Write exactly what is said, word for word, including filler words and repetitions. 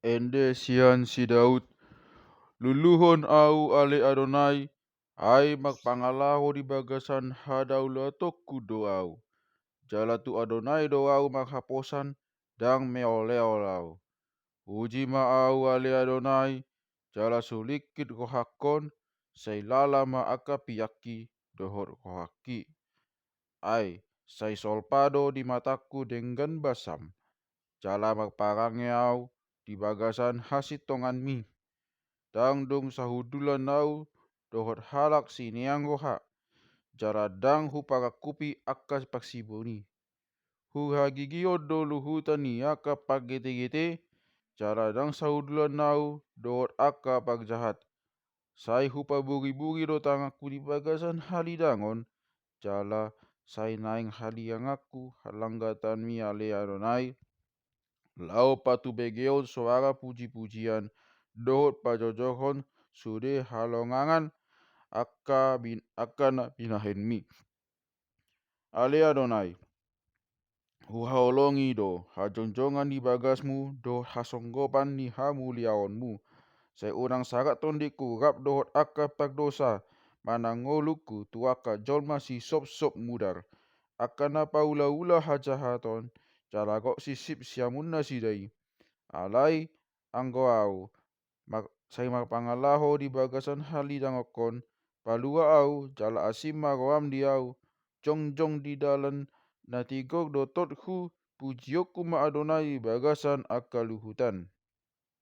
Ende sian si Daud. Luluhon ahu ale Adonai, ai marpangalaho di bagasan hadaulatonku do ahu. Jala tu Adonai do ahu marhaposan, ndang meoleol ahu. Puji ma ahu ale Adonai, jala sulingkit rohangkon, sai lala ma angka piakki dohot rohangki. Ai sai solpa do di matangku denggan basam, jala marparange ahu di bagasan hasintonganmi. Ndang dung sahundulan ahu dohot halak sineang roha, jala ndang huparangkupi angka parsiboni. Huhagigion do luhutan ni angka pargetegete, jala ndang sahundulan ahu dohot angka parjahat. Sai hupaburiburi do tanganku di bagasan halidangon, jala sai naeng halianganku langgatanmi ale Adonai, laho patubegeon soara pujipujian dohot pajojorhon sude halongangan angka bin-, angka na binahenmi. Ale Adonai, huhaholongi do hajongjongan ni bagasmu dohot hasonggopan ni hamuliaonmu. Sai unang sarat tondingku rap dohot angka pardosa, manang ngolungku tu angka jolma sisopsop mudar, angka na paulaula hajahaton, jala gok sipsip siamun nasida i. Alai anggo ahu, mar-, sai marpangalaho di bagasan halidangonkon, palua ahu, jala asing ma roham di ahu, jongjong di dalan na tigor do tothu, pujionku ma Adonai di bagasan angka luhutan.